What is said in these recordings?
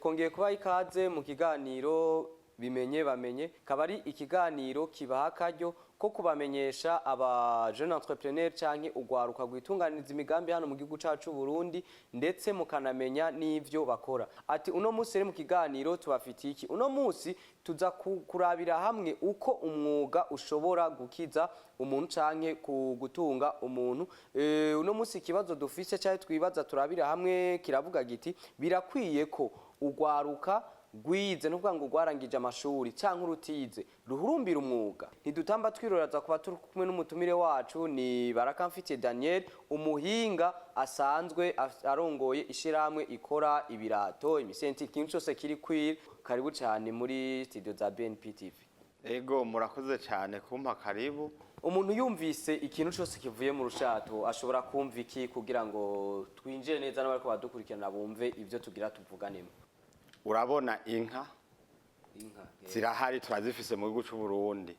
Twongeye kubaha ikaze mu kiganiro Bimenye Bamenye, kaba ari ikiganiro kibaha akaryo ko kubamenyesha aba jeune entrepreneur canke ugwaruka rwitunganiriza imigambi hano mu gihugu cacu Burundi, ndetse mukanamenya n'ivyo bakora. Ati uno munsi rero mu kiganiro tubafitiye iki? Uno munsi tuza kurabira hamwe uko umwuga ushobora gukiza umuntu canke gutunga umuntu. Uno munsi ikibazo dufise canke twibaza turabira hamwe kiravuga giti: birakwiye ko ugwaruka rwize, nukuvuga ngo rwarangije amashuri canke urutize, ruhurumbira umwuga? Ntidutamba twiroraza kuba turi kumwe n'umutumire wacu, ni Barakamfitiye Daniel, umuhinga asanzwe arongoye ishirahamwe ikora ibirato, imisenti, ikintu cose kiri cuir. Karibu cane muri studio za BNP TV. Ego, murakoze cyane kumpa karibu. Umuntu yumvise ikintu cose kivuye mu rushato ashobora kumva iki, kugira ngo twinjire neza n'abariko badukurikirana bumve ivyo tugira tuvuganemo? Urabona inka? Inka. Zirahari, turazifise mu gihugu cy'u Burundi.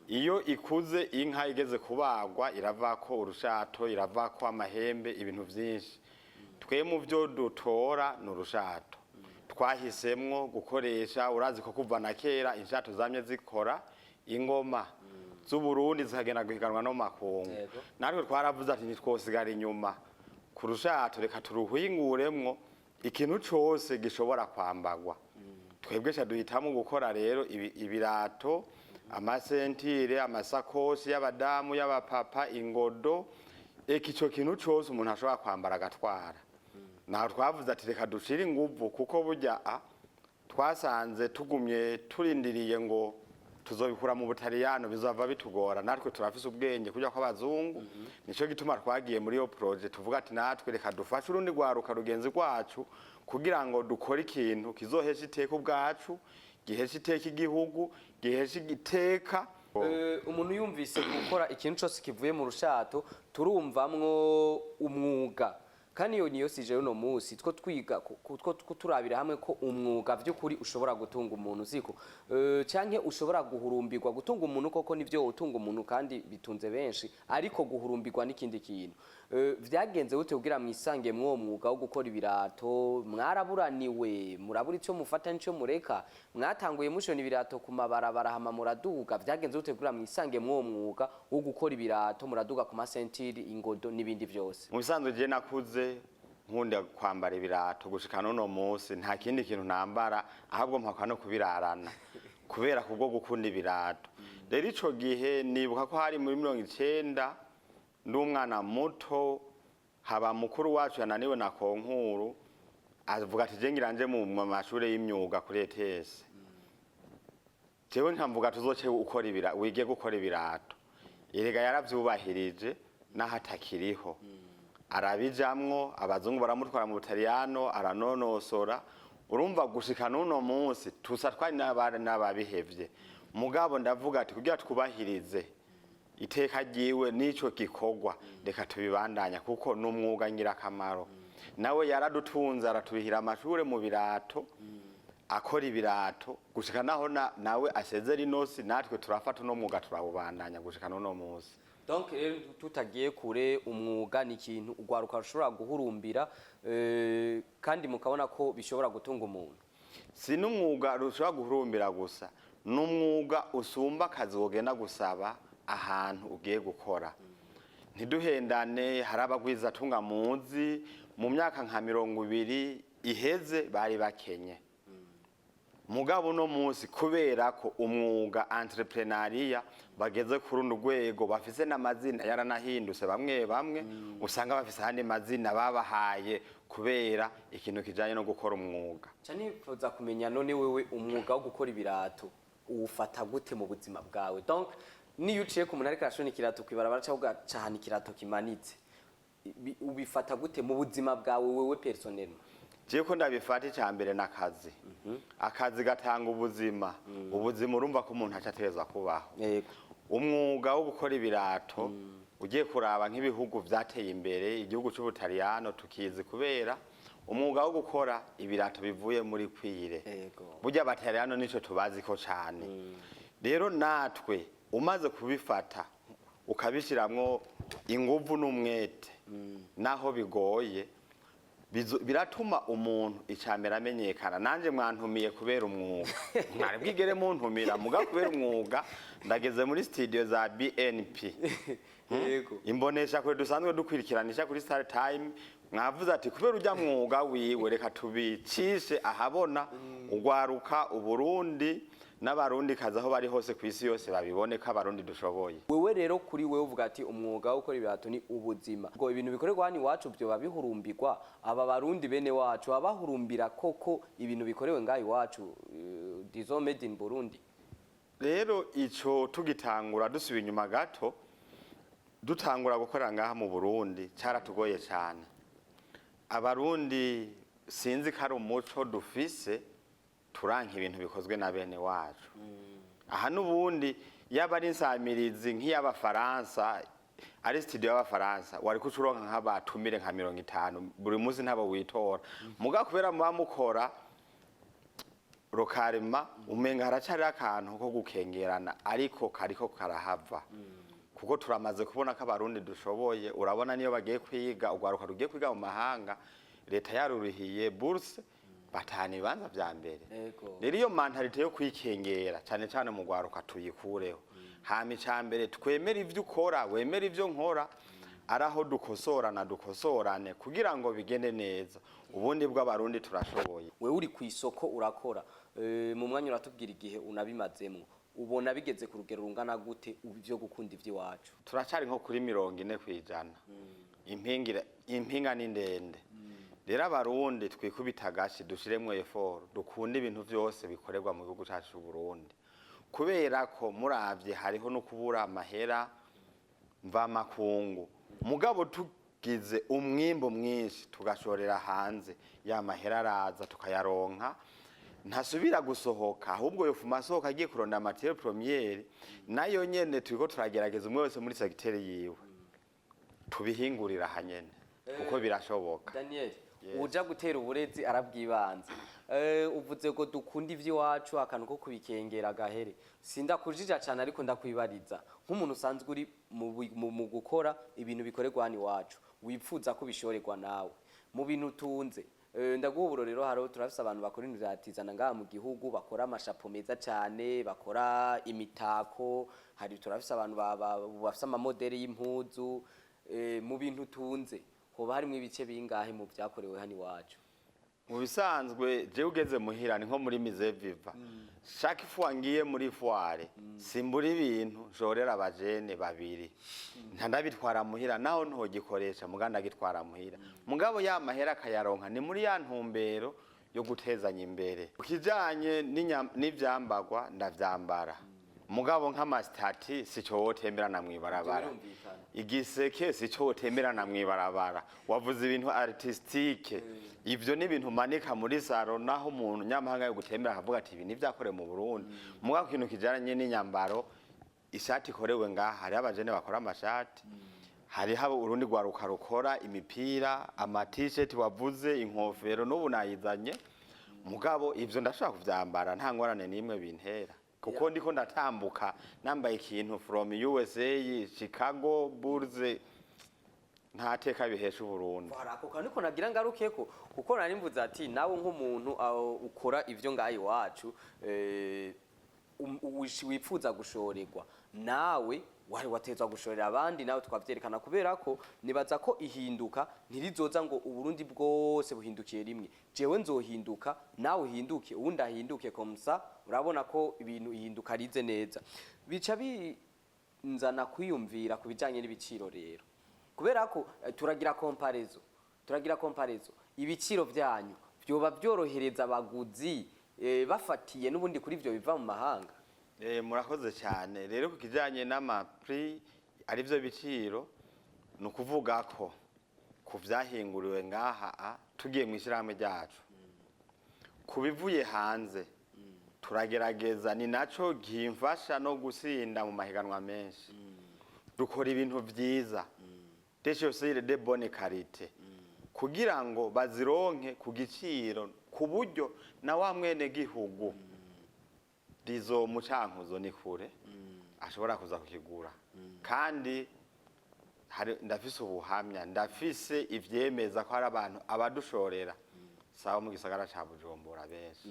Iyo ikuze inka igeze kubagwa, iravako urushato, iravako amahembe, ibintu vyinshi. Twe mu byo dutora ni urushato twahisemwo gukoresha. Urazi ko kuva na kera inshato zamye zikora ingoma z'Uburundi, zikagenda guhiganwa no mu makungu. Natwe twaravuze ati ntitwosigara inyuma ku rushato, reka turuhinguremwo ikintu cose gishobora kwambagwa. Twebwe ca duhitamo gukora rero ibirato, amasentire, amasakoshi y'abadamu, y'abapapa, ingodo, eka ico kintu cose umuntu ashobora kwambara agatwara. Naho twavuze ati reka dushire inguvu, kuko burya twasanze tugumye turindiriye ngo tuzobikura mu Butaliyano bizava bitugora. Natwe turafise ubwenge kujya kw'abazungu. Nico gituma twagiye muri iyo projet, tuvuga ati natwe reka dufashe urundi rwaruka rugenzi rwacu kugira ngo dukore ikintu kizohesha iteka ubwacu, gihesha iteka igihugu, gihesha iteka. Umuntu yumvise gukora ikintu cyose kivuye mu rushato, turumvamwo umwuga. Kandi iyo niyo sujet y'uno munsi two twiga two turabira hamwe ko umwuga by'ukuri ushobora gutunga umuntu, siko? Canke ushobora guhurumbirwa gutunga umuntu. Koko nivyo, utunga umuntu kandi bitunze benshi, ariko guhurumbirwa n'ikindi kintu. Vyagenze gute kugira mwisange mw'uwo mwuga wo gukora ibirato? Mwaraburaniwe, murabura ico mufata n'ico mureka? Mwatanguye mushona ibirato ku mabarabara, hama muraduga? Vyagenze gute kugira mwisange mw'uwo mwuga wo gukora ibirato, muraduga ku masentiri, ingodo n'ibindi vyose? Mu bisanzwe je nakuze nkunda kwambara ibirato. Gushika n'uno munsi nta kindi kintu nambara, ahubwo mpakwa no kubirarana kubera kubwo gukunda ibirato. Rero ico gihe nibuka ko hari muri 90, ndi umwana muto, haba mukuru wacu yananiwe na concours, avuga ati je ngira nje mu mashure y'imyuga kuri ETS. Jewe nkamvuga tuzoce ukora ibira, wige gukora ibirato. Erega yaravyubahirije naho atakiriho, arabijamwo, abazungu baramutwara mu Butaliyano aranonosora. Urumva gushika n'uno munsi tusa twari n'ababihevye, mugabo ndavuga ati kugira twubahirize iteka ryiwe n'ico gikorwa, reka tubibandanya, kuko ni umwuga ngirakamaro. Nawe yaradutunze, aratubihira amashure mu birato, akora ibirato gushika naho nawe asezera inosi. Natwe turafata uno mwuga turawubandanya gushika n'uno munsi. Donc rero tutagiye kure, umwuga ni ikintu urwaruka rushobora guhurumbira, kandi mukabona ko bishobora gutunga umuntu. Si n'umwuga rushobora guhurumbira gusa, ni umwuga usumba akazi wogenda gusaba ahantu ugiye gukora. Ntiduhendane, hari abagwizatunga muzi mu myaka nka 20 iheze bari bakenye, mugabo uno munsi kubera ko umwuga entrepreneuriat bageze ku rundi rwego, bafise n'amazina yaranahindutse. Bamwe bamwe usanga bafise ayandi mazina babahaye kubera ikintu kijanye no gukora umwuga. Ca nifuza kumenya none wewe umwuga wo gukora ibirato uwufata gute mu buzima bwawe? Donc niyo uciye ku muntu ariko arashona ikirato kw'ibarabara cyangwa ugacahana ikirato kimanitse, ubifata gute mu buzima bwawe wewe personnellement? Jewe ko ndabifata, icya mbere n'akazi. Akazi gatanga ubuzima. Ubuzima urumva ko umuntu aca ategerezwa kubaho. Umwuga wo gukora ibirato, ugiye kuraba nk'ibihugu vyateye imbere, igihugu c'Ubutaliyano tukizi kubera umwuga wo gukora ibirato bivuye muri cuir. Burya Abataliyano nico tubazi ko cane. Rero natwe umaze kubifata ukabishiramwo inguvu n'umwete, naho bigoye. Biratuma umuntu icambere amenyekana. Nanje mwantumiye kubera umwuga, mwari bwigere muntumira, muga kubera umwuga ndageze muri studio za BNP. Imbonesha kure dusanzwe dukwirikiranisha kuri Star Time. Mwavuze ati kubera ujya mwuga wiwe, reka tubicishe ahabona, ugwaruka Uburundi n'Abarundi kazi aho bari hose ku isi yose babibone ko Abarundi dushoboye. Wewe rero, kuri wewe uvuga ati umwuga wo gukora ibirato ni ubuzima, ngo ibintu bikorerwa hano iwacu byoba bihurumbirwa. Aba Barundi bene wacu baba bahurumbira koko ibintu bikorewe ngaha iwacu, disons made in Burundi? Rero ico tugitangura, dusubiye inyuma gato, dutangura gukorera ngaha mu Burundi caratugoye cyane. Abarundi, sinzi ko ari umuco dufise, turanka ibintu bikozwe na bene wacu. Aha n'ubundi yaba ari insamirizi nk'iy'Abafaransa, ari studio y'Abafaransa, wari kucuronka nk'abatumire nka 50 buri munsi, ntabo witora. Muga kubera muba mukora localement, umenga haracari akantu ko gukengerana, ariko kariko karahava, kuko turamaze kubona ko Abarundi dushoboye. Urabona niyo bagiye kwiga, urwaruka rugiye kwiga mu mahanga, leta yarurihiye bourse, batahana ibibanza vya mbere. Rero iyo mentalité yo kwikengera cyane cyane mu rwaruka tuyikureho. Hama ica mbere, twemere ivyo ukora, wemere ivyo nkora, ari aho dukosorana, dukosorane kugira ngo bigende neza. Ubundi bw'Abarundi turashoboye. Wewe uri ku isoko urakora. Mu mwanya uratubwira igihe unabimazemwo, ubona bigeze ku rugero rungana gute ibyo gukunda iby'iwacu? Turacari nko kuri 40%. Impinga ni ndende. Rero Abarundi twikubita agashi, dushiremwo effort, dukunde ibintu vyose bikorerwa mu gihugu cacu c'u Burundi, kubera ko muravye hariho no kubura amahera mvamakungu. Mugabo tugize umwimbo mwinshi tugashorera hanze, ya mahera araza tukayaronka, ntasubira gusohoka. Ahubwo yofuma asohoka agiye kuronda matière première, nayo nyene turiko turagerageza, umwe wese muri secteur yiwe, tubihingurira ahanyene, kuko birashoboka. Daniel, uja gutera uburezi arabwibanza. Uvuze ngo dukunda ivy'iwacu, akantu ko kubikengera gahere. Sindakujija cyane, ariko ndakwibariza nk'umuntu usanzwe uri mu gukora ibintu bikorerwa hano iwacu, wipfuza ko bishorerwa nawe mu bintu utunze. Ndaguha uburorero. Hariho, turafise abantu bakora ibintu vya tizana ngaha mu gihugu, bakora amashapo meza cyane, bakora imitako. Hari, turafise abantu bafise amamodeli y'impuzu. Mu bintu utunze hoba harimwo ibice bingahe mu vyakorewe hano iwacu? Mu bisanzwe, jewe ugeze muhira ni nko muri musée vivant. Chaque fois ngiye muri foire, simbura ibintu nshorera abajene babiri, ntandabitwara muhira, naho ntogikoresha muga ndagitwara muhira. Mugabo ya mahera akayaronka ni muri ya ntumbero yo gutezanya imbere. Ku kijanye n'ivyambagwa, ndavyambara, mugabo nk'amasitati sico wotemberana mw'ibarabara. Birumvikana. Igiseke sico wotemberana mw'ibarabara. Wavuze ibintu artistique, ivyo ni ibintu manika muri salon, naho umuntu nyamahanga yo gutembera akavuga ati ibi nivyakorewe mu Burundi. Mugabo ikintu kijanye n'inyambaro, ishati ikorewe ngaha, hariho abajene bakora amashati, hariho urundi rwaruka rukora imipira, ama-t-shirt wavuze, inkofero n'ubu nayizanye. Mugabo ivyo ndashobora kuvyambara, nta ngorane n'imwe bintera, kuko ndiko ndatambuka nambaye ikintu from USA, Chicago Bulls, nta teka bihesha Uburundi. Voilà, ako kantu niko nagira ngarukeko, kuko nari mvuze ati nawe nk'umuntu aho ukora ivyo ngaha iwacu, wipfuza gushorerwa, nawe wari watezwa gushorera abandi, nawe twavyerekana, kubera ko nibaza ko ihinduka ntirizoza ngo Uburundi bwose buhindukiye rimwe. Jewe nzohinduka, nawe uhinduke, uwundi ahinduke, comme ça urabona ko ibintu ihinduka rize neza. Bica binzana kwiyumvira ku bijanye n'ibiciro rero, kubera ko turagira comparaison. Ibiciro vyanyu vyoba vyorohereza abaguzi, bafatiye n'ubundi kuri ivyo biva mu mahanga? Murakoze cyane. Rero ku kijyanye n'ama prix, arivyo biciro, ni ukuvuga ko ku vyahinguriwe ngaha tugiye mu ishyirahamwe ryacu, ku bivuye hanze turagerageza. Ni naco gimfasha no gusinda mu mahiganwa menshi. Dukora ibintu vyiza, des chaussures de bonne qualité, kugira ngo bazironke ku giciro, ku buryo na wa mwene gihugu rizo mu Cankuzo ni kure ashobora kuza kukigura kandi. Ndafise ubuhamya, ndafise ivyemeza ko hari abantu abadushorera sawa mu gisagara ca Bujumbura, benshi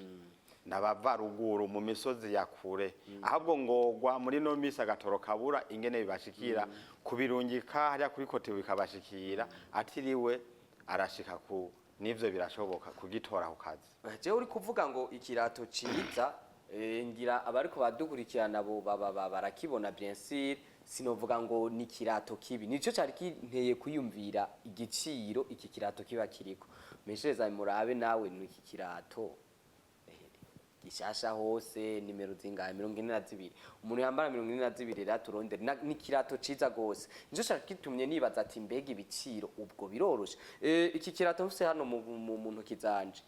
nabava ruguru mu misozi ya kure. Ahubwo ngogwa muri no misi agatoro kabura ingene bibashikira, kubirungika hariya kuri kote bikabashikira atiriwe arashika ku nivyo, birashoboka kugitora ku kazi. Jewe uri kuvuga ngo ikirato ciza, ngira abariko badukurikirana bo baba barakibona, bien sûr. Sinovuga ngo ni ikirato kibi, nico cari kinteye kwiyumvira igiciro iki kirato kiba kiriko. Meshereza murabe nawe, ni iki kirato gishasha hose. Nimero zingahe? 42. Umuntu yambara 42 rero turondere. Ni ikirato ciza gose, nico cari kitumye nibaza ati: mbega ibiciro ubwo biroroshe? Iki kirato mfise hano mu ntoki zanje,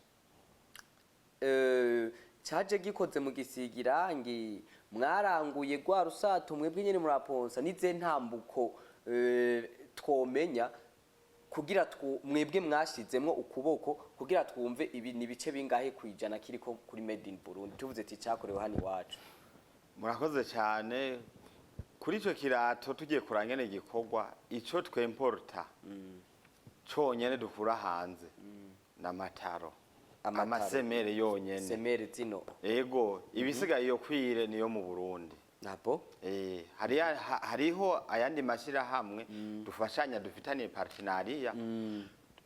caje gikoze mu gisiga irangi, mwaranguye rwa rusato mwebwe nyene muraponsa nize ntambuko, twomenya kugira mwebwe mwashizemwo ukuboko kugira twumve ibi ni ibice bingahe kwijana kiriko kuri made in Burundi, tuvuze ati cakorewe hano iwacu? Murakoze cyane. Kuri ico kirato tugiye kurangene igikorwa, ico twemporta conyene dukura hanze n'amataro. Amataro. Ama semelles yonyene. Semelles zino? Ego, ibisigaye iyo cuir niyo mu Burundi. Nabo. Hariho ayandi mashyirahamwe dufashanya, dufitaniye partenariat,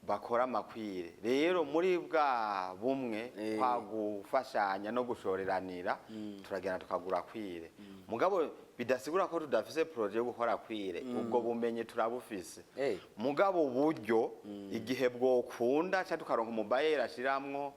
bakora ama cuir. Rero muri bwa bumwe kwa gufashanya no gushoreranira, turagenda tukagura cuir, mugabo bidasigura ko tudafise projet yo gukora cuir. Ubwo bumenyi turabufise, mugabo uburyo igihe bwokunda ca tukaronka umubayeri ashiramwo,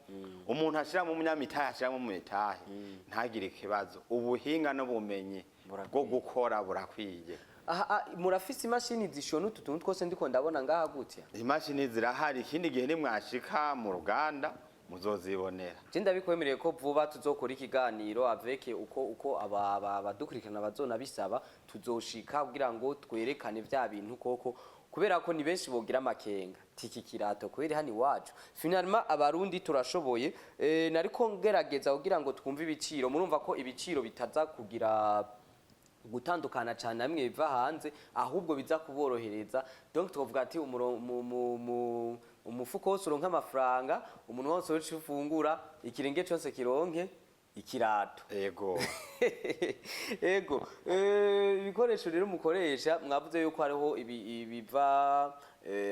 umuntu ashiramwo, umunyamitahe ashiramwo mu mitahe, ntagire ikibazo. Ubuhinga n'ubumenyi bwo gukora burakwiye. Aha, murafise imashini zishona utu tuntu twose ndiko ndabona ngaha gutya? Imashini zirahari. Ikindi gihe nimwashika mu ruganda muzozibonera. Je ndabikwemereye ko vuba tuzokora ikiganiro avec uko abadukurikirana bazona bisaba, tuzoshika kugira ngo twerekane vya bintu koko, kubera ko ni benshi bogira amakenga tiki kirato kubera hano iwacu. Finalement Abarundi turashoboye. Nariko ngerageza kugira ngo twumve ibiciro. Murumva ko ibiciro bitaza kugira gutandukana cyane namwe biva hanze, ahubwo biza kuborohereza. Donc twavuga ati umufuko wose uronke amafaranga, umuntu wose wese ufungura, ikirenge cyose kironke ikirato. Ego. Ego. Ibikoresho rero mukoresha, mwavuze yuko hariho ibiva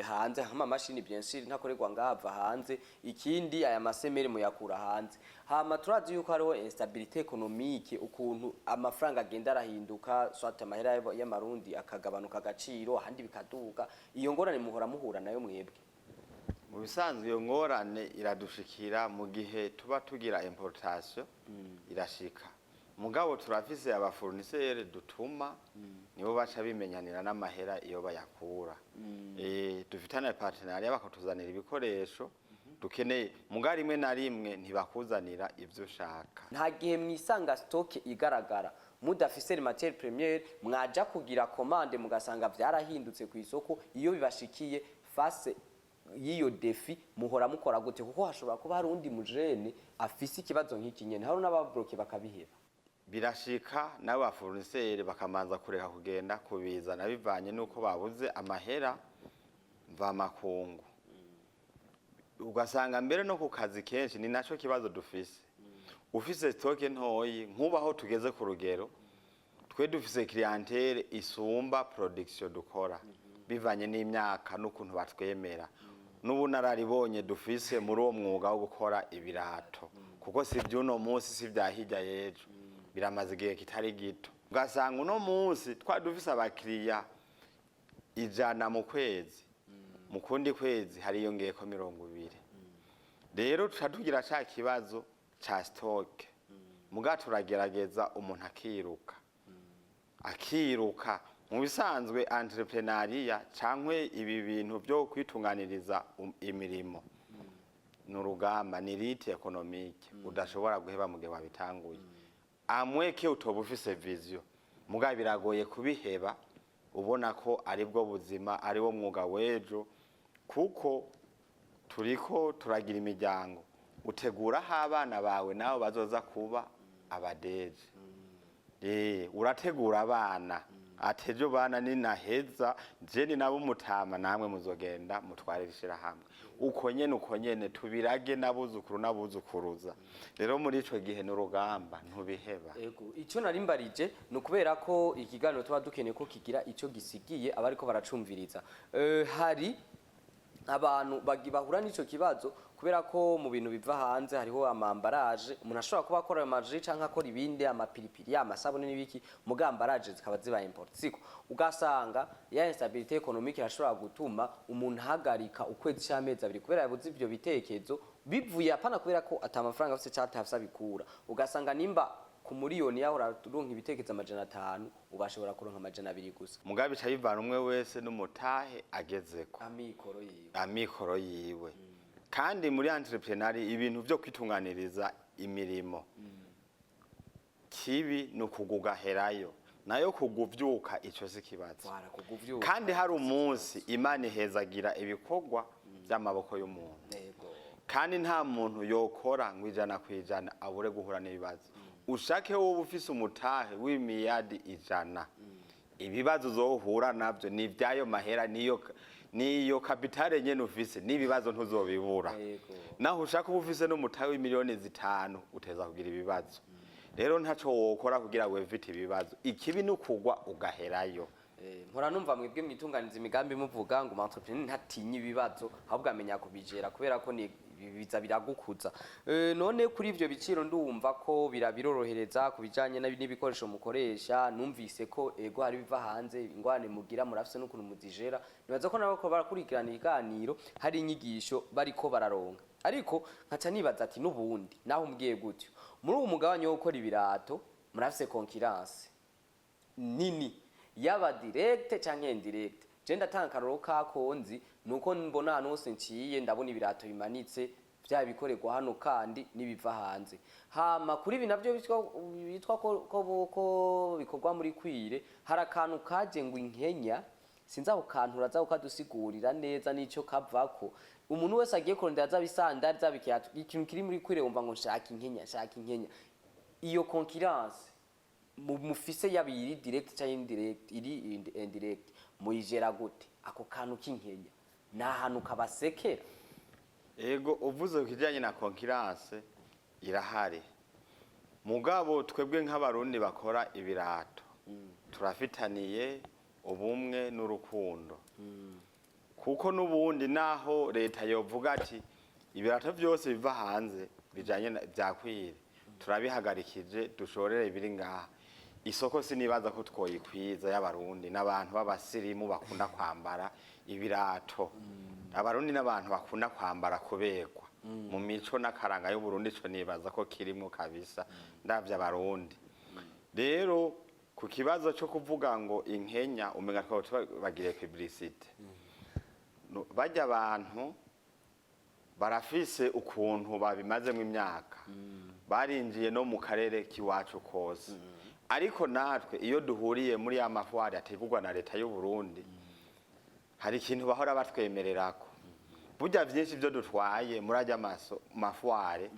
hanze nk'amamashini, bien sûr ntakorerwa ngaha, hanze. Ikindi, aya ma semelles muyakura hanze. Hama turazi yuko hariho instabilité économique, ukuntu amafaranga agenda arahinduka, soit amahera y'amarundi akagabanuka agaciro, ahandi bikaduga. Iyo ngorane muhora muhura nayo mwebwe? Mu bisanzwe iyo ngorane iradushikira mu gihe tuba tugira importation, irashika. Mugabo turafise aba fournisseurs dutuma, nibo baca bimenyanira n'amahera iyo bayakura. Dufitane partenariat, bakatuzanira ibikoresho dukeneye, muga rimwe na rimwe ntibakuzanira ivyo ushaka. Nta gihe mwisanga stock igaragara mudafise matière première, mwaja kugira commande mugasanga vyarahindutse ku isoko? Iyo bibashikiye, face y'iyo défi muhora mukora gute? Kuko hashobora kuba hari undi mujene afise ikibazo nk'iki nyene, hari n'ababroke bakabiheba. Birashika n'abo ba fournisseurs bakamanza kureka kugenda kubizana bivanye n'uko babuze amahera mvamakungu. Ugasanga mbere no ku kazi kenshi ni naco kibazo dufise. Ufise stock ntoyi, nk'ubaho tugeze ku rugero twe dufise clientèle isumba production dukora, bivanye n'imyaka n'ukuntu batwemera n'ubunararibonye dufise muri uwo mwuga wo gukora ibirato, kuko si iby'uno munsi, si ibya hirya y'ejo, biramaze igihe kitari gito. Ugasanga uno munsi twari dufise abakiriya 100 mu kwezi, mu kundi kwezi hariyongeyeko 20. Rero tuca tugira ca kibazo ca stock, muga turagerageza, umuntu akiruka akiruka. Mu bisanzwe entrepreneuriat cankwe ibi bintu byo kwitunganiriza imirimo ni urugamba, ni lutte économique udashobora guheba mu gihe wabitanguye, amweke utoba ufise vision. Muga biragoye kubiheba ubona ko aribwo buzima, ari wo mwuga w'ejo, kuko turiko turagira imiryango, utegura aho abana bawe nabo bazoza kuba abadeje. Urategura abana. Ati ejo bana ninaheza je ni nabo mutama, namwe muzogenda mutware ishirahamwe uko nyene, uko nyene tubirage n'abuzukuru n'abuzukuruza. Rero muri ico gihe n'urugamba, ntubiheba. Ego, icyo nari mbarije ni ukubera ko ikiganiro tuba dukeneye ko kigira icyo gisigiye abariko baracumviriza. Hari abantu bahura n'ico kibazo kubera ko mu bintu biva hanze hariho ama emballage. Umuntu ashobora kuba akora amaji canke akora ibindi, amapiripiri, amasabune n'ibiki, muga emballage zikaba ziba importées, siko? Ugasanga ya instabilité économique irashobora gutuma umuntu ahagarika ukwezi c'amezi 2 kubera yabuze ivyo bitekerezo bivuye, apana kubera ko ata mafaranga afise canke atafise abikura. Ugasanga nimba ku muriyoni yahora uronka ibitekerezo 500, ubashobora kuronka 200 gusa. Mugabe bica bivana umwe wese n'umutahe agezeko, amikoro yiwe. Amikoro yiwe. Kandi muri entrepreneur, ibintu vyo kwitunganiriza imirimo, kibi ni ukugugaherayo, nayo kuguvyuka ico si kibazo. Wara kuguvyuka. Kandi hari umunsi Imana ihezagira ibikorwa by'amaboko y'umuntu. Kandi nta muntu yokora ngo 100% abure guhura n'ibibazo. Ushake wowe ufise umutahe w'imiyadi 100, ibibazo uzohura navyo ni ibyayo mahera, niyo capital nyene ufise, n'ibibazo ntuzobibura. Naho ushaka uba ufise n'umutahe w'imiliyoni 5, uteza kugira ibibazo. Rero ntaco wokora kugira wevite ibibazo. Ikibi ni ukugwa ugaherayo. Mpora numva mwebwe mwitunganiza imigambi muvuga ngo umu entrepreneur ntatinye ibibazo, ahubwo amenya kubijera, kubera ko ni biza biragukuza. None kuri ivyo biciro ndumva ko birabirorohereza ku bijanye n'ibikoresho mukoresha. Numvise ko ego hari biva hanze, ingwane mugira murafise n'ukuntu muzijera. Nibaza ko nabo ko barakurikirana ibiganiro hari inyigisho bariko bararonka, ariko nkaca nibaza ati n'ubundi naho umbwiye gutyo, muri uwo mugabane wo gukora ibirato murafise concurrence nini, yaba directe canke indirecte. Je ndatanga akarorero kakonzi, nuko mbona ahantu hose nciye ndabona ibirato bimanitse, vya bikorerwa hano kandi n'ibiva hanze. Hama kuri ibi navyo bitwa ko bikorwa muri cuir, hari akantu kaje ngo inkenya. Sinzi ako kantu, uraza kukadusigurira neza n'ico kavako. Umuntu wese agiye kurondera zaba isandari, zaba ikirato, ikintu kiri muri cuir, wumva ngo nshaka inkenya, nshaka inkenya. Iyo concurrence mufise, yaba iri direct cyangwa indirect, iri indirect, muyijera gute? Ako kantu k'inkenya ni ahantu kabasekera? Ego, uvuze ku kijyanye na concurrence, irahari. Mugabo twebwe nk'Abarundi bakora ibirato turafitaniye ubumwe n'urukundo, kuko n'ubundi naho leta yovuga ati ibirato byose biva hanze bijanye bya cuir turabihagarikije, dushorere ibiri ngaha, isoko sinibaza ko twoyikwiza y'Abarundi n'abantu b'abasirimu bakunda kwambara ibirato. Abarundi n'abantu bakunda kwambara kuberwa mu mico n'akaranga y'Uburundi, ico nibaza ko kirimo kabisa ndavye Abarundi. Rero ku kibazo cyo kuvuga ngo inkenya, umenga twaba tubagiriye publicité. No, barya abantu barafise ukuntu babimazemo imyaka, barinjiye no mu karere k'iwacu kose. Ariko natwe iyo duhuriye muri ya ma foires ategurwa na leta y'u Burundi, hari ikintu bahora batwemererako. Burya vyinshi byo dutwaye muri ajya ma foires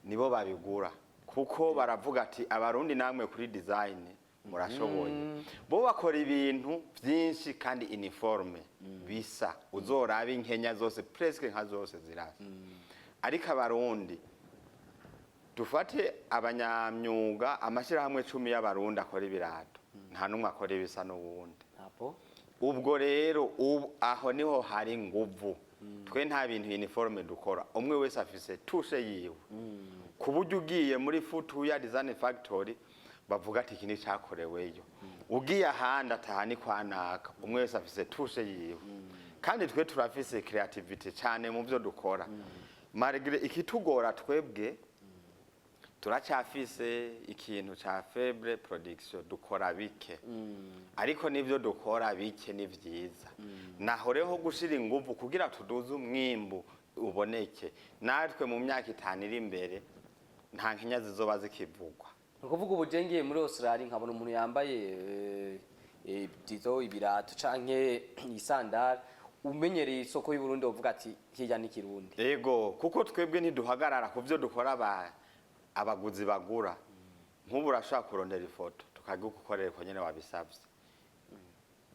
nibo babigura, kuko baravuga ati Abarundi namwe kuri design murashoboye. Bo bakora ibintu byinshi kandi uniforme bisa, uzoraba inkenya zose presque nka zose zirasa. Ariko Abarundi, dufate abanyamyuga, amashyirahamwe 10 y'Abarundi akora ibirato, nta n'umwe akora ibisa n'uwundi. Apo. Ubwo rero ubu aho niho hari nguvu. Twe nta bintu uniforme dukora, umwe wese afise touche yiwe, ku buryo ugiye muri Futuya Design Factory bavuga ati iki ni cyakoreweyo, ugiye ahandi ataha ni kwa naka. Umwe wese afise touche yiwe, kandi twe turafise creativity cyane mu byo dukora. Malgré ikitugora, twebwe turacyafise ikintu ca faible production, dukora bike, ariko nivyo dukora bike ni vyiza. Naho rero gushira inguvu kugira tuduze umwimbu uboneke, natwe mu myaka 5 iri imbere nta nkenya zizoba zikivugwa. Ni ukuvuga ubu je ngiye muri Australia nkabona umuntu yambaye dizo ibirato canke isandari, umenyereye isoko y'Uburundi uvuga ati hirya ni Kirundi. Ego, kuko twebwe ntiduhagarara ku byo dukora, abaguzi bagura. Nk'ubu urashobora kurondera ifoto. Tukagigukorera uko nyene wabisavye.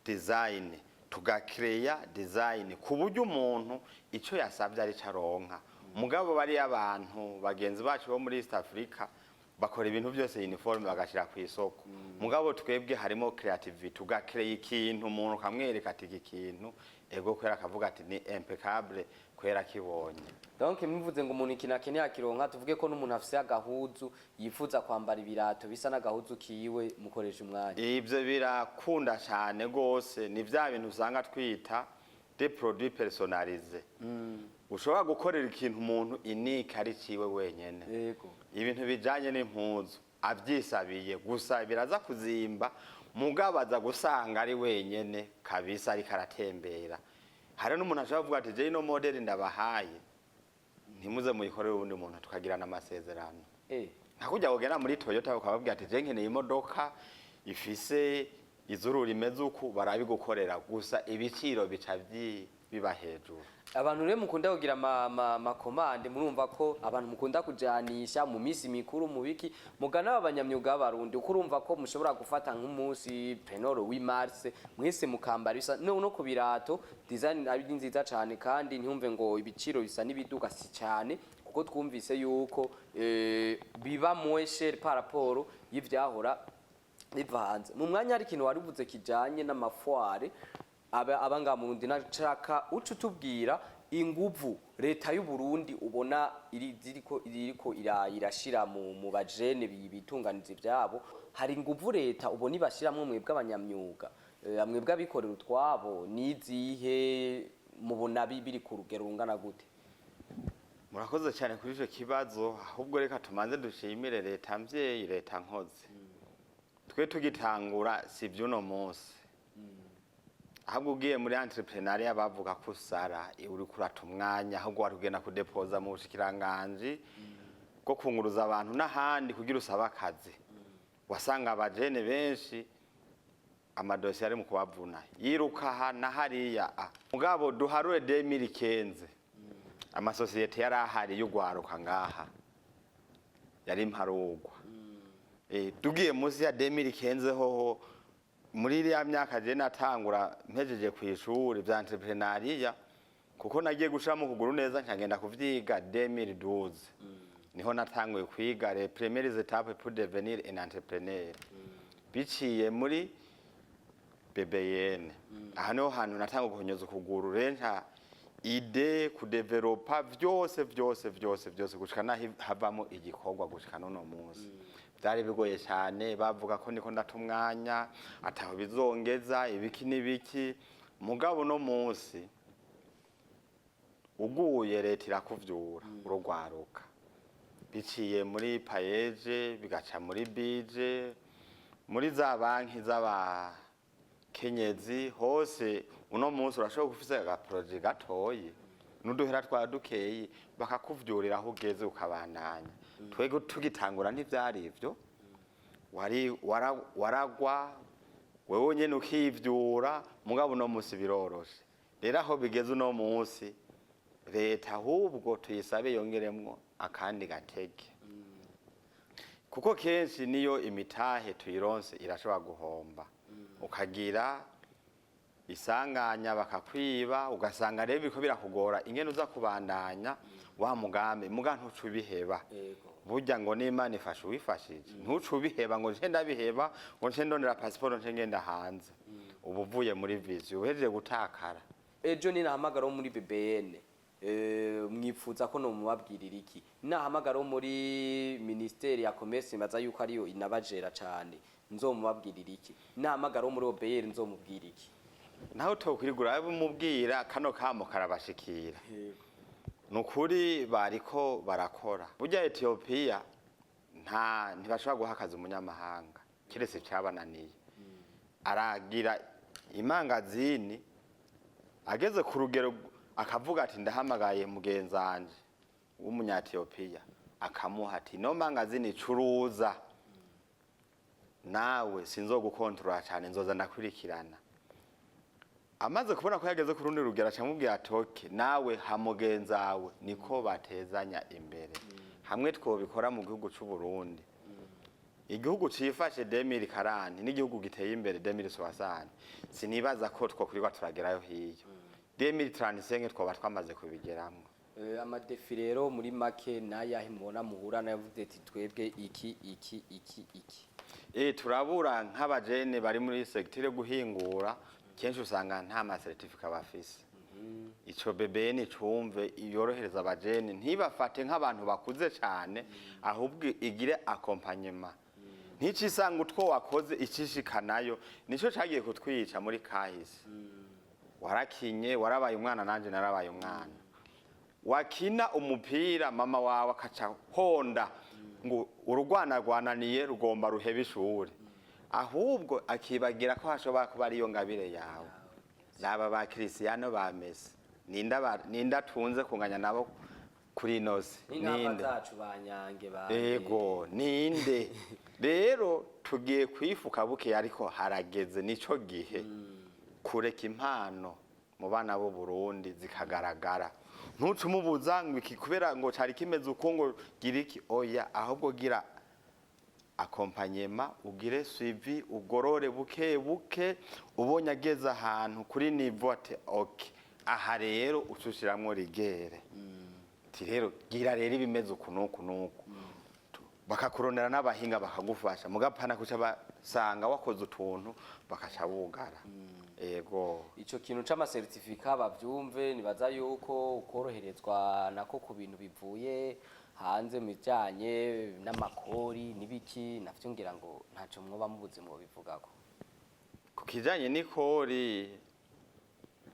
Design, tugakereya design ku buryo umuntu icyo yasabye ari cyo aronka. Mugabo bariya abantu bagenzi bacu bo muri East Africa bakora ibintu byose uniforme, bagashira ku isoko. Mugabo twebwe harimo creativity, tugakereya ikintu, umuntu ukamwereka ati iki kintu ego kwera, akavuga ati ni impeccable kwera akibonye. Donc muvuze ngo umuntu ikintu akeneye akironka, tuvuge ko n'umuntu afise agahuzu yifuza kwambara ibirato bisa n'agahuzu kiwe, mukoresha umwanya? Ibyo birakunda cyane rwose. Ni bya bintu usanga twita des produits personnalisés, ushobora gukorera ikintu umuntu unique, ari ciwe wenyene. Ibintu bijanye n'impuzu abyisabiye gusa biraza kuzimba, mugabo aza gusanga ari wenyene kabisa ariko aratembera. Hari n'umuntu ashobora kuvuga ati jewe ino modèle ndabahaye, ntimuze muyikorere uwundi muntu, tukagirana amasezerano. Nka kujya kugenda muri Toyota ukababwira ati je nkeneye imodoka ifise izuru rimeze uku, barabigukorera, gusa ibiciro bica biba hejuru. Abantu rero mukunda kugira ama commandes, murumva ko abantu mukunda kujanisha mu minsi mikuru mu biki, mugana abanyamyuga b'Abarundi, uko urumva ko mushobora gufata nk'umunsi penoro w'i mars, mwese mukambara bisa no ku birato. Design ari nziza cyane, kandi ntiyumve ngo ibiciro bisa n'ibiduga, si cyane, kuko twumvise yuko biba moins cher par rapport y'ivyahora biva hanze. Mu mwanya hari ikintu wari uvuze kijanye n'ama foires aba ngaha mu Burundi. Nashaka uca utubwira inguvu leta y'u Burundi ubona iri ziriko irashira mu bajene bitunganiza ivyabo. Hari inguvu leta ubona ibashiramwo mwebwe abanyamyuga, mwebwe abikorera utwabo? Nizihe mubona biri ku rugero rungana gute? Murakoze cyane kuri icyo kibazo. Ahubwo reka tumanze dushimire leta mvyeyi, leta nkozi. Twe tugitangura, si by'uno munsi, ahubwo ugiye muri entrepreneuriat bavuga ko usara, uri kurata umwanya, ahubwo wari kugenda kudepoza mu bushikiranganji bwo kunguruza abantu n'ahandi kugira usabe akazi. Wasanga abajene benshi amadosiye ari mu kubavuna, yiruka aha na hariya. Mugabo duharure 2015, amasosiyete yari ahari y'ugwaruka ngaha yari imparugwa. Tugiye munsi ya 2015 hoho, muri iriya myaka je natangura mpejeje ku ishuri vya entrepreneuriat, kuko nagiye gushiramo ukuguru neza nkagenda kuvyiga 2012, niho natanguye kwiga les premières étapes pour devenir un entrepreneur biciye muri BBN. Aha niho hantu natanguye guhonyoza ukuguru rero, idée kudevelopa vyose vyose vyose vyose, gushika naho havamo igikorwa gushika n'uno munsi. Byari bigoye cyane, bavuga ko niko ndata umwanya, ataho bizongeza, ibiki n'ibiki. Mugabo no munsi uguye leta irakuvyura urugwaruka biciye muri PAEEJ, bigaca muri BIJE, muri za banki z'abakenyezi hose. Uno munsi urashobora gufisa aga projet gatoyi n'uduhera twa dukeyi, bakakuvyurira aho ugeze ukabandanya. Twebwe tugitangura ntivyari ivyo, wari waragwa wewe nyene ukivyura. Mugabo uno munsi biroroshe. Rero aho bigeze uno munsi, leta ahubwo tuyisabe yongeremwo akandi gatege, kuko kenshi niyo imitahe tuyironse irashobora guhomba, ukagira isanganya bakakwiba, ugasanga rero biriko birakugora ingene uza kubandanya wa mugambi. Muga ntuca ubiheba. Burya ngo n'Imana ifasha uwifashije. Ntuce ubiheba ngo nce ndabiheba, ngo nce ndondera pasiporo nce ngenda hanze. Uba uvuye muri vision, uhejeje gutakara. Ejo ninahamagara wo muri BBN, mwipfuza ko nomubabwirira iki? Nahamagara wo muri ministeri ya commerce, mbaza yuko ariyo inabajera cane, nzomubabwirira iki? Nahamagara wo muri OBR, nzomubwira iki? Naho utokwirigura bimubwira, kano kamo karabashikira. Ni ukuri bariko barakora. Burya Etiyopiya ntibashobora guha akazi umunyamahanga keretse cyabananiye. Aragira imangazini, ageze ku rugero akavuga ati ndahamagaye mugenzanje w'umunyatiyopiya, akamuha ati no mangazini icuruza, nawe sinzogukontorora cyane, nzoza ndakurikirana. Amaze kubona ko yageze ku rundi rugero, acamubwira ati okay, nawe ha mugenzawe. Niko batezanya imbere. Hamwe twobikora mu gihugu c'u Burundi. Igihugu cifashe 2040 n'igihugu giteye imbere 2060, sinibaza ko twokwirirwa turagerayo hiyo. 2035 twoba twamaze kubigeramwo. Ama défis rero muri make nayahe mubona muhura nayo, vuze ati twebwe iki, iki, iki, iki? Turabura nk'abajene bari muri secteur yo guhingura, kenshi usanga nta ma certificat bafise. Ico BBN cumve, yorohereza abajene, ntibafate nk'abantu bakuze cyane, ahubwo igire accompagnement, nticisanga utwo wakoze icishikanayo. Nico cagiye kutwica muri kahise. Warakinye, warabaye umwana, nanje narabaye umwana. Wakina umupira, mama wawe akaca honda ngo urugwana rwananiye, rugomba ruhebe ishuri, ahubwo akibagira ko hashobora kuba ariyo ngabire yawe. Laba ba Cristiano, ba Messi, ninda atunze kunganya nabo kuri ino si? N'intamba Ninde? zacu banyange ba Ego, ninde? Rero tugiye kwifuka buke, ariko harageze, nico gihe kureka impano mu bana b'u Burundi zikagaragara. Ntuce umubuza ngo iki kubera ngo cari kimeze uko, ngo gira iki, oya, ahubwo gira accompagnement, ugire suivi, ugorore buke buke. Ubonye ageze ahantu kuri niveau, ati okay, aha rero ucushiramwo rigueur, ati rero gira rero ibimeze uku nuku nuku, bakakuronera n'abahinga bakagufasha. Mugapana kuca basanga wakoze utuntu bakaca bugara. Ego. Ico kintu c'ama certificat bavyumve, nibaza yuko ukoroherezwa nako ku bintu bivuye hanze mu bijanye n'amakori n'ibiki navyo, ngira ngo ntaco mwoba mubuze mwobivugako. Ku kijanye n'ikori,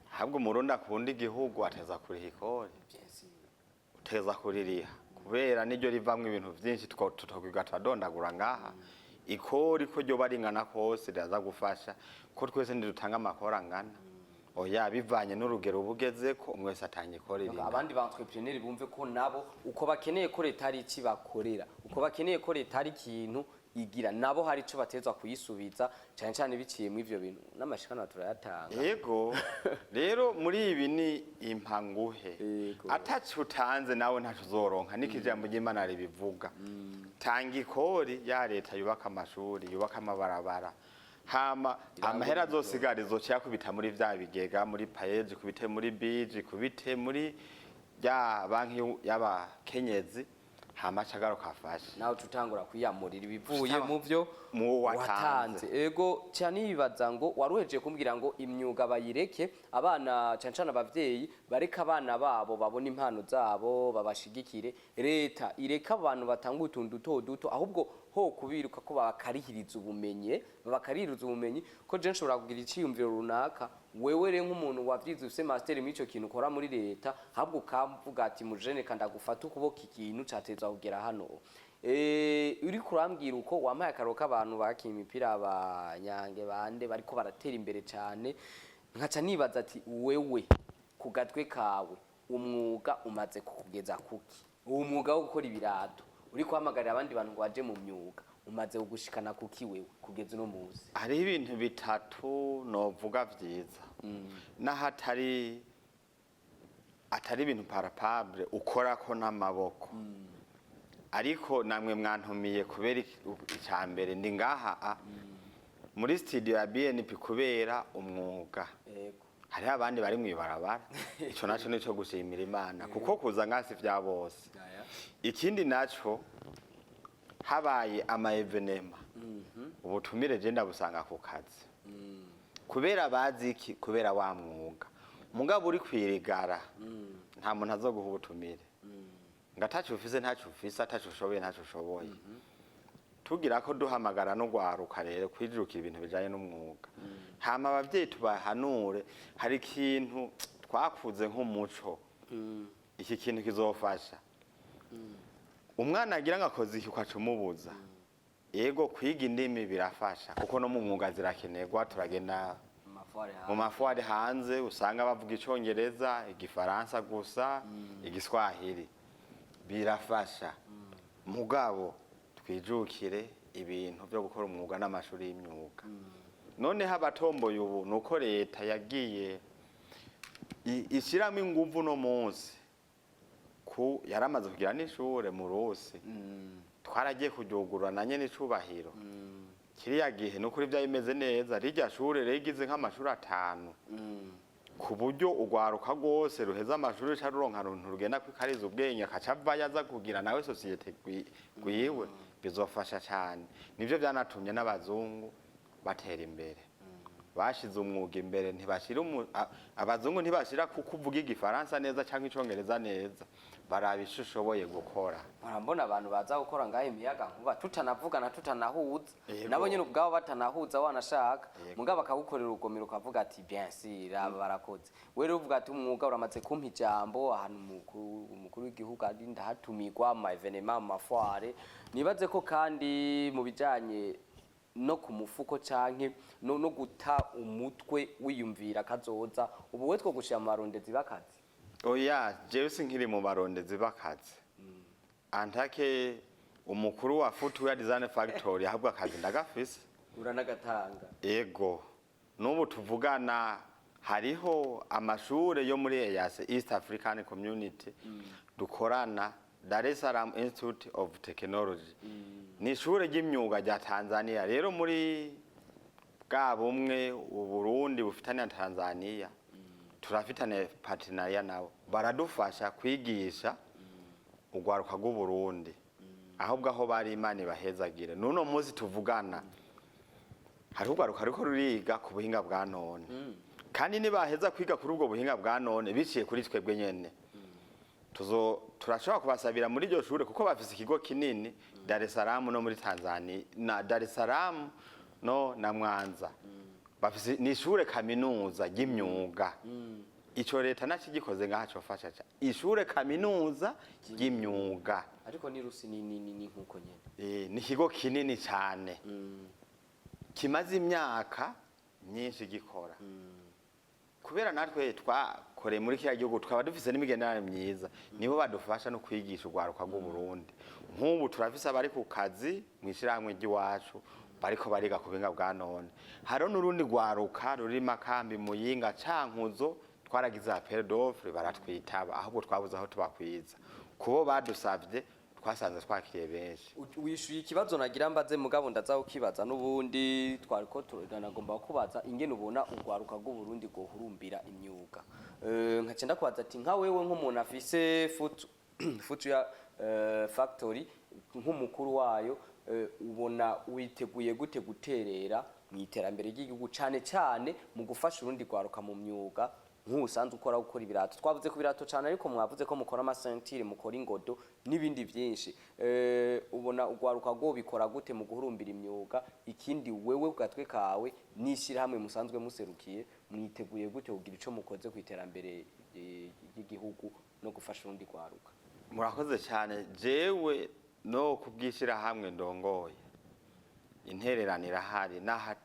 habwo Umurundi akunda igihugu ateza kuriha ikori. Uteza kuririha kubera niryo rivamwo ibintu vyinshi tutokwiga turadondagura ngaha. Ikori ko ryoba ringana kose riraza gufasha, ko twese ntidutanga amakori angana, oya, bivanye n'urugero uba ugezeko, umwe wese atanga ikori ringana. Abandi ba entrepreneur bumve ko nabo uko bakeneye ko leta hari iki bakorera, uko bakeneye ko leta hari ikintu igira, nabo hari ico batezwa kuyisubiza, cane cane biciye mu ivyo bintu n'amashikanwa turayatanga. Yego, rero muri ibi ni impanguhe. Ataco utanze nawe ntaco uzoronka, niko ijambo ry'Imana ribivuga. Tanga ikori ya leta yubaka amashuri, yubaka amabarabara, hama amahera azosigara izoca yakubita muri vya bigega, muri PAEEJ, kubite muri BIJE, kubite muri ya banki y'abakenyezi, hama aca agaruka afashe. Nawe tutangura kwiyamurira ibivuye mu byo mu watanze. Ego cyane, yibaza ngo waruhejeje kumbwira ngo imyuga bayireke abana, cyane cyane abavyeyi bareke abana babo babone impano zabo, babashigikire. Leta ireka abantu batanga utuntu duto duto, ahubwo ho kubiruka ko babakarihiriza ubumenyi, babakarihiriza ubumenyi, ko je nshobora kugira iciyumviro runaka, wewe rero nk'umuntu wavyize ufise master muri ico kintu ukora muri leta, ahubwo ukamvuga ati mujene kanda gufata ukuboko, ikintu catezwa kugera hano. Uri kurambwira uko wampaye akaro k'abantu bakiye imipira, abanyange bande bariko baratera imbere cyane, nkaca nibaza ati wewe ku gatwe kawe umwuga umaze kukugeza kuki? Uwo mwuga wo gukora ibirato uri guhamagarira abandi bantu ngo baje mu myuga, umaze kugushikana kuki wewe kugeza uno munsi? Hariho ibintu bitatu novuga vyiza, n'ahatari atari ibintu palpable ukorako n'amaboko, ariko namwe mwantumiye kubera icya mbere ndi ngaha muri studio ya BNP kubera umwuga. Hariho abandi bari mw'ibarabara, ico naco nico gushimira Imana, kuko kuza ngasi vya bose. Ikindi naco, habaye ama événements, ubutumire je ndabusanga ku kazi kubera bazi iki, kubera wa mwuga. Mugabo uri kwirigara, nta muntu azoguha ubutumire, ngo ataco ufise, ntaco ufise, ataco ushoboye, ntaco ushoboye. Tugira ko duhamagara no gwaruka rero kwijukira ibintu bijanye n'umwuga, hama abavyeyi tubahanure. Hari ikintu twakuze nk'umuco, iki kintu kizofasha umwana agira ngo akoze iki ukaca umubuza. Yego, kwiga indimi birafasha, kuko no mu mwuga zirakenerwa, turagenda mu ma foires hanze, usanga bavuga Icongereza, Igifaransa gusa, Igiswahili, birafasha. Mugabo twijukire ibintu byo gukora umwuga n'amashuri y'imyuga. Noneho abatomboye ubu nuko leta yagiye ishyiramo inguvu no munsi ku yaramaze kugira n'ishure mu Rusi. Twaragiye kuryugurura na nyene icubahiro. Kiriya gihe nukuri vyari bimeze neza. Rirya shure rigize nk'amashuri 5, ku buryo urwaruka rwose ruheza amashuri ruca ruronka runtu rugenda kwikariza ubwenge, akaca avayo aza kugira nawe société gwiwe. Bizofasha cyane. Nivyo vyanatumye n'abazungu batera imbere, bashize umwuga imbere. Ntibashira abazungu ntibashira kuko uvuga igifaransa neza cyangwa icongereza neza, baraba ico ushoboye gukora. Murambona abantu baza gukora ngaho imiyaga nkuba, tutanavugana, tutanahuza, nabo nyine ubwabo batanahuza wanashaka. Mugabo bakagukorera urugomero, ukavuga ati: "Bien sûr, aba barakoze." We rero uvuga ati: "Umwuga uramaze kumpa ijambo ahantu umukuru w'igihugu ari, ndahatumirwa mu ma événements, mu ma foires." Nibaze ko kandi mu bijanye no ku mufuko canke no guta umutwe wiyumvira kazoza, ubu we two gushira mu barondezi b'akazi? Oya, jewe sinkiri mu barondezi b'akazi antake umukuru wa Footwear Design Factory, ahubwo akazi ndagafise. Uranagatanga? Ego, n'ubu tuvugana hariho amashure yo muri EAC, East African Community, dukorana. Dar es Salaam Institute of Technology ni ishure ry'imyuga rya Tanzania. Rero muri bwa bumwe Uburundi bufitanye na Tanzania, turafitanye partenariat nabo, baradufasha kwigisha urwaruka rw'Uburundi. Ahubwo aho bari, Imana ibahezagire. N'uno munsi tuvugana hariho urwaruka ruriko ruriga ku buhinga bwa none, kandi nibaheza kwiga kuri ubwo buhinga bwa none biciye kuri twebwe nyene, tuzo turashobora kubasabira muri iryo shure, kuko bafise ikigo kinini Dar es Salaam no muri Tanzania, na Dar es Salaam no na Mwanza. Bafise ni ishure kaminuza ry'imyuga. Ico leta nakigikoze ngaha cofasha ishure kaminuza ry'imyuga. Ariko ni rusi ni nkuko nyene. Ni ikigo kinini cyane kimaze imyaka myinshi gikora. Kubera natwe twakoreye muri kiriya gihugu, tukaba dufise n'imigenderanire myiza, nibo badufasha no kwigisha urwaruka rw'Uburundi. Nk'ubu turafise abari ku kazi mu ishyirahamwe ry'iwacu bariko bariga ku buhinga bwa none. Hariho n'urundi rwaruka ruri Makambi, Muyinga, Cankuzo. Twaragize appel d'offre, baratwitaba, ahubwo twabuze aho tubakwiza kubo badusavye. Twasanze twakiriye benshi. Wishuye ikibazo nagira mbaze, mugabo ndaza kukibaza n'ubundi. Twariko turanagomba kubaza ingene ubona urwaruka rw'Uburundi rwohurumbira imyuga. Nkaca ndakubaza ati: nka wewe nk'umuntu afise footwear factory, nk'umukuru wayo, ubona witeguye gute guterera mu iterambere ry'igihugu, cane cane mu gufasha urundi rwaruka mu myuga nk'usanzwe ukora, gukora ibirato? Twavuze ku birato cyane, ariko mwavuze ko mukora ama ceintures, mukora ingodo n'ibindi byinshi. Ubona urwaruka rwo bikora gute mu guhurumbira imyuga? Ikindi, wewe ku gatwe kawe n'ishyirahamwe musanzwe muserukiye, mwiteguye gute kugira ico mukoze ku iterambere ry'igihugu no gufasha urundi rwaruka? Murakoze cyane. Jewe no kubwishyirahamwe ndongoye, intererano irahari naha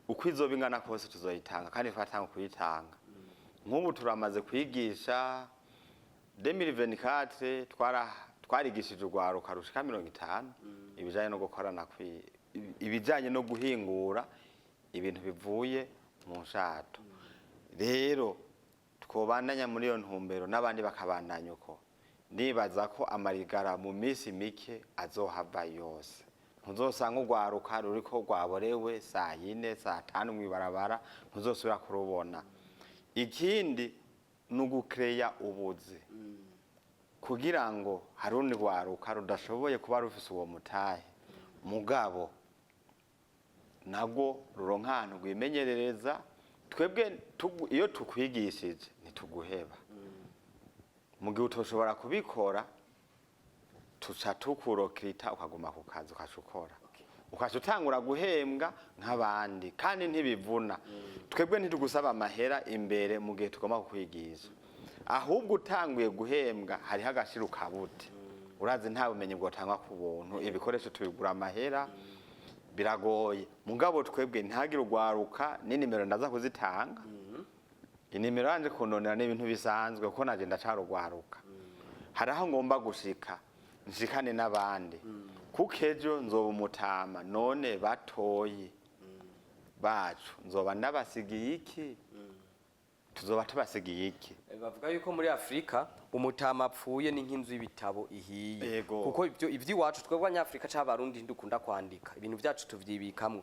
uko izoba ingana kose tuzoyitanga, kandi twatanga kuyitanga. Nk'ubu turamaze kwigisha 2024, twarigishije urwaruka rushika 50 ibijanye no gukorana ibijanye no guhingura ibintu bivuye mu nshato. Rero twobandanya muri iyo ntumbero n'abandi bakabandanya uko. Nibaza ko amarigara mu minsi mike azohava yose, ntuzosanga urwaruka ruriko rwaborewe saa 4, saa 5 mw'ibarabara, ntuzosubira kurubona. Ikindi ni ugukereya ubuzi, kugira ngo harundi rwaruka rudashoboye kuba rufise uwo mutahe, mugabo nabwo ruronka ahantu rwimenyerereza. Twebwe iyo tukwigishije ntituguheba. Mu gihe utoshobora kubikora, tuca tukurokirita, ukaguma ku kazi, ukaca ukora, ukaca utangura guhembwa nk'abandi, kandi ntibivuna. Twebwe ntitugusaba amahera imbere mu gihe tugomba kukwigisha. Ahubwo utanguye guhembwa hariho agashiro kabute. Urazi, nta bumenyi bwotangwa ku buntu, ibikoresho tubigura amahera, biragoye. Mugabo twebwe ntihagire urwaruka, n'inimero ndaza kuzitanga. Inimero yanje kundondera ni ibintu bisanzwe, kuko naje ndacarugwaruka. Hari aho ngomba gushika nshikane n'abandi, kuko ejo nzoba umutama. None batoyi bacu nzoba ndabasigiye iki? Tuzoba tubasigiye iki? Bavuga yuko muri Afurika umutama apfuye ni nk'inzu y'ibitabo ihiye. Kuko ibyo iby'iwacu twebwe Abanyafurika cyangwa Abarundi dukunda kwandika ibintu byacu, tuvyibikamwo.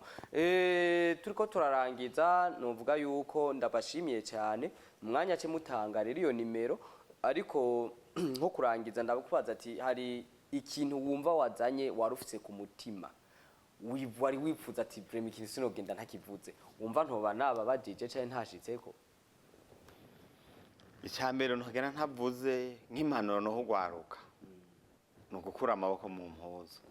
Turiko turarangiza, novuga yuko ndabashimiye cyane umwanya cye mutanga rero iyo nimero. Ariko nko kurangiza, ndakubaza ati hari ikintu wumva wazanye wari ufise ku mutima, wari wifuza ati vraiment ikintu sinogenda ntakivuze, wumva ntoba nababajije canke ntashitseko? Icya mbere ntugenda ntavuze nk'impanuro no kugwaruka ni ugukura amaboko mu mpuzu.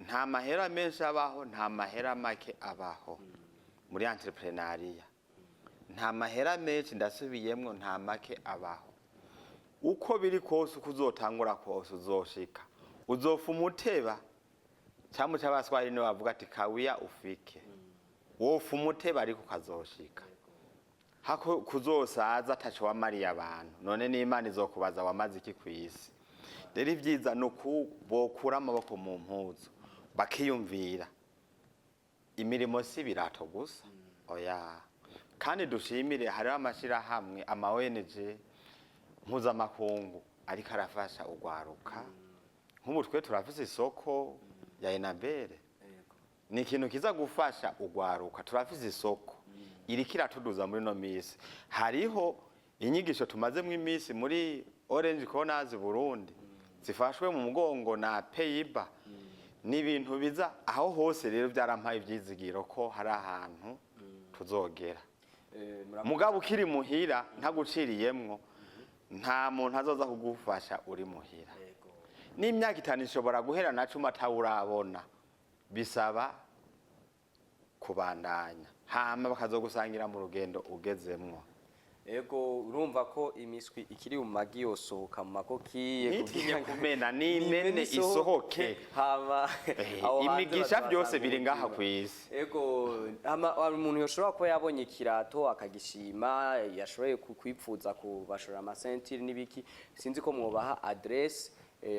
Nta mahera menshi abaho, nta mahera make abaho muri entrepreneuriat. Nta mahera menshi, ndasubiyemwo, nta make abaho. Uko biri kose, uko uzotangura kose, uzoshika uzofa umuteba. Cyangwa cy'Abaswahili niwe bavuga ati kawia ufike. Wofa umuteba ariko ukazoshika hako kuzosaza ataco wamariye abantu. None n'Imana izokubaza wamaze iki kw'isi? Rero ibyiza ni uku bokura amaboko mu mpuzu bakiyumvira imirimo, si ibirato gusa, oya. Kandi dushimire, hariho amashirahamwe, ama ONG mpuzamakungu ariko arafasha ugwaruka. Nk'ubu twe turafise isoko ya Enabere, ni ikintu kiza gufasha ugwaruka. Turafise isoko iriko iratuduza muri no misi. Hariho inyigisho tumazemwo imisi muri Orange Corners Burundi zifashwe mu mugongo na Pays-Bas. Ni ibintu biza aho hose. Rero byarampaye ivyizigiro ko hari ahantu tuzogera. Mugabo ukiri muhira ntaguciriyemwo, nta muntu azoza kugufasha uri muhira. N'imyaka 5 ishobora guhera na 10 atawurabona. Bisaba kubandanya, hama bakazogusangira mu rugendo ugezemwo. Ego, urumva ko imiswi ikiri mu magi yosohoka mu makokiye. Ntitinye kumena, n'imene isohoke. Hama aho hanze Imigisha byose bazobasanga biri ngaha ubuzima. kw'isi. Ego, hama hari umuntu yoshobora kuba yabonye ikirato akagishima, yashoboye kwipfuza kubashora ama ceintures n'ibiki, sinzi ko mwobaha adresse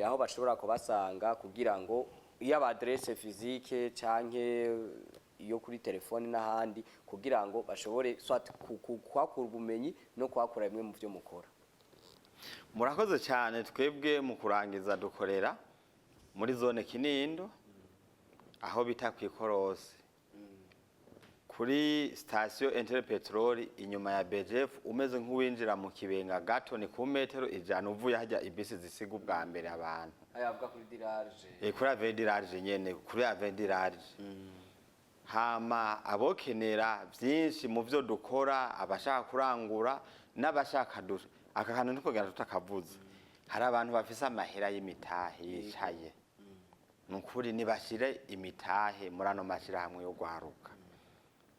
aho bashobora kubasanga, kugira ngo yaba adresse physique canke iyo kuri telefone n'ahandi, kugira ngo bashobore soit kuhakura ubumenyi no kuhakura bimwe mu byo mukora. Murakoze cyane. Twebwe mu kurangiza dukorera muri zone Kinindo, aho bita ku Ikorosi, kuri sitasiyo Interpetrol, inyuma ya BGF, umeze nk'uwinjira mu Kibenga gato, ni ku metero 100 uvuye hajya ibisi zisiga ubwa mbere abantu. Aya avuga kuri dirage. Kuri Avenue du Large nyene, kuri Avenue du Large. Hama abokenera byinshi mu byo dukora, abashaka kurangura n'abashaka aka kantu ntikogera tutakavuze. Hari abantu bafise amahera y'imitahe yicaye. Ni ukuri nibashire imitahe muri ano mashyirahamwe yo gwaruka.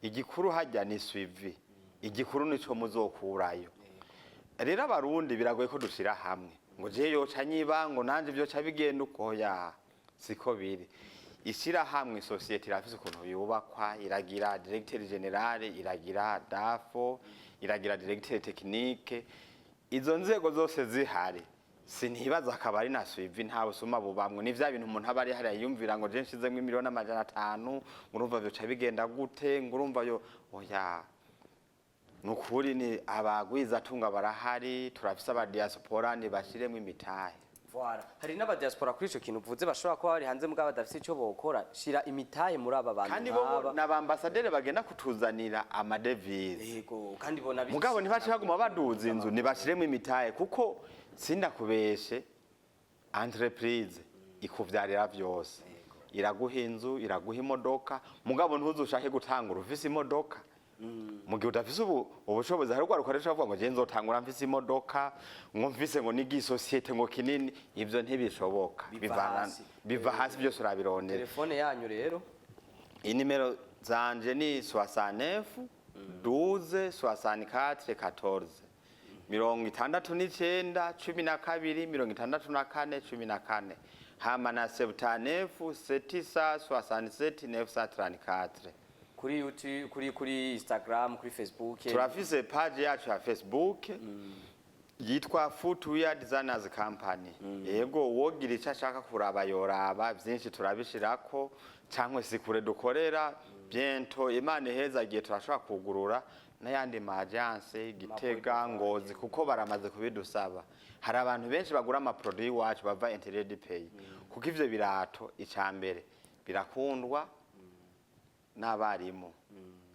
Igikuru hajya ni suivi, igikuru nico muzokurayo. Rero Abarundi biragoye ko dushira hamwe ngo je yoca nyiba, ngo nanje vyoca bigenda uko. Ya, siko biri. Ishirahamwe, société, irafise ukuntu yubakwa: iragira directeur général, iragira DAF, iragira directeur technique. Izo nzego zose zihari, sinibaza akaba ari na suivi, nta busuma bubamwe. Ni vya bintu umuntu aba ari hariya yiyumvira ngo je nshizemwo 500 miliyoni, ngo urumva vyoca bigenda gute, ngo urumva yo. Oya, nukuri ni abagwizatunga barahari, turafise aba diaspora, nibashiremwo imitahe. Voilà. Hari n'aba diaspora, kuri ico kintu uvuze, bashobora kuba bari hanze mugabo badafise ico bokora. Shira imitahe muri aba bantu. Kandi bo nk'aba. n'abambasaderi bagenda kutuzanira amadevize. Yego, kandi bona Mugabo ntibace baguma baduza inzu, nibashiremo imitahe, kuko sindakubeshe, entreprise ikuvyarira vyose: iraguha inzu, iraguha imodoka. Mugabo ntuzushake gutangura ufise imodoka mu gihe udafise ubu ubushobozi. Hari urwaruka rero bavuga ngo je nzotangura mfise imodoka, ngo mfise ngo n'igisosiyete ngo kinini. Ivyo ntibishoboka. Biva hasi. Biva hasi, byose urabirondera. Telefone yanyu rero? Inimero zanje ni 69 12 64 14, 69 12 64 14, hama na 79 767 934. Kuri YouTube, kuri Instagram, kuri Facebook? Turafise page yacu ya Facebook yitwa Footwear Designers Company. Yego, wogira icyo ashaka kuraba yoraba, byinshi turabishirako. Cyangwa si kure dukorera, bientôt Imana ihezagiye turashobora kugurura n'ayandi ma agence, Gitega, Ngozi, kuko baramaze kubidusaba. Hari abantu benshi bagura ama produit iwacu bava intérieur du pays, kuko ivyo birato, ica mbere, birakundwa n'abarimu.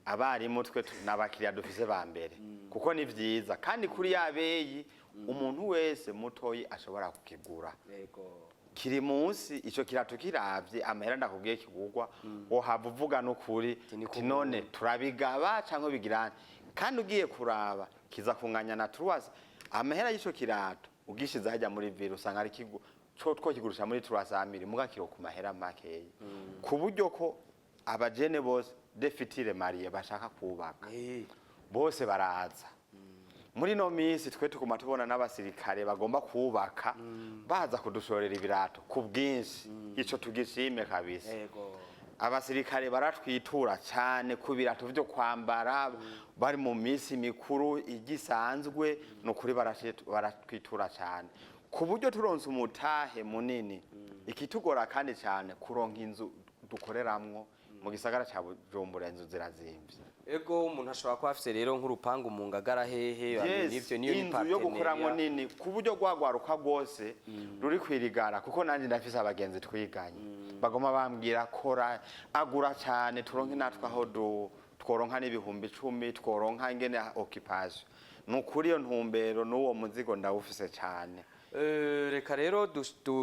Abarimu twe n'abakiriya dufise ba mbere, kuko ni vyiza kandi kuri ya beyi umuntu wese mutoyi ashobora kukigura. Kiri munsi ico kirato, kiravye amahera ndakubwiye kigurwa, wohava uvuga n'ukuri ni uti none turabigaba canke bigirane? Kandi ugiye kuraba kiza kunganya na truwas amahera y'ico kirato ugishize hajya muri ville, usanga ari kigu co twokigurisha muri 300 mille, muga kiro ku mahera makeyi, ku buryo ko abajene bose des futurs mariés bashaka kubaka bose baraza. Muri no minsi twe tuguma tubona n'abasirikare bagomba kubaka baza kudushorera ibirato ku bwinshi. Ico tugishime kabisa. Abasirikare baratwitura cyane ku birato vyo kwambara bari mu minsi mikuru igisanzwe. Ni ukuri baratwitura cyane, ku buryo turonse umutahe munini. Ikitugora kandi cyane kuronka inzu dukoreramwo mu gisagara ca Bujumbura, inzu zirazimvye. Ego, umuntu ashobora kuba afise rero nk'urupangu mu Ngagara hehe? Yes, nivyo niyo ni inzu yo gukoramwo partenariat. nini, ku buryo rwagwaruka rwose ruri kwirigara, kuko nanjye ndafise abagenzi twiganye bagoma bambwira: "Kora, agura cyane, turonke natwe aho tworonka n'10,000, tworonka ingene occupation." Ni ukuri iyo ntumbero n'uwo muzigo ndawufise cyane. Reka rero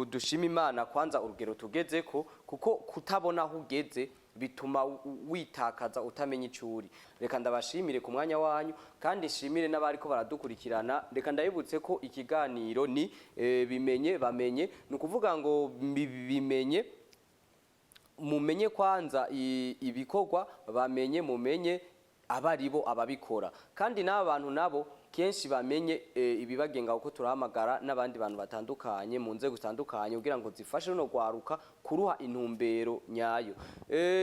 dushime Imana kwanza urugero tugezeko, kuko kutabona aho ugeze bituma witakaza utamenya ico uri. Reka ndabashimire ku mwanya wanyu, kandi nshimire n'abariko baradukurikirana. Reka ndabibutse ko ikiganiro ni bimenye bamenye. Ni ukuvuga ngo bimenye mumenye kwanza ibikorwa, bamenye mumenye abaribo ababikora, kandi n'aba bantu nabo kenshi bamenye ibibagenga, kuko turahamagara n'abandi bantu batandukanye mu nzego zitandukanye kugira ngo zifashe runo rwaruka kuruha intumbero nyayo.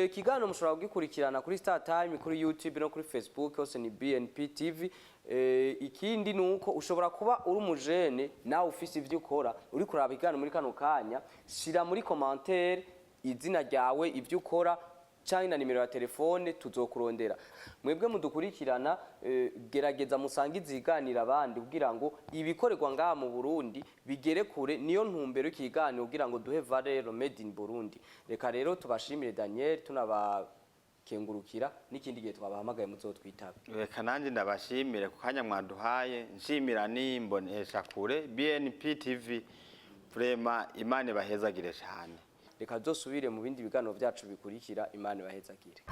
Ikiganiro mushobora kugikurikirana kuri Star Time, kuri YouTube no kuri Facebook, hose ni BNP TV. Ikindi ni uko ushobora kuba uri umujene nawe ufise ivyo ukora, uri kuraba ikiganiro muri kano kanya, shira muri commentaire izina ryawe, ibyo ukora canke na nimero ya telefone, tuzokurondera. Mwebwe mudukurikirana, gerageza musangize ikiganiro abandi kugira ngo ibikorerwa ngaha mu Burundi bigere kure. Niyo ntumbero y'ikiganiro, kugira ngo duhe valeur made in Burundi. Reka rero tubashimire, Daniel, tunabakengurukira n'ikindi gihe twabahamagaye muzotwitabe. Reka nanjye ndabashimire ku kanya mwaduhaye, nshimira n'imbonesha kure BNP TV. Vraiment, Imana ibahezagire cyane. Reka dusubire mu bindi biganiro byacu bikurikira. Imana ibahezagire.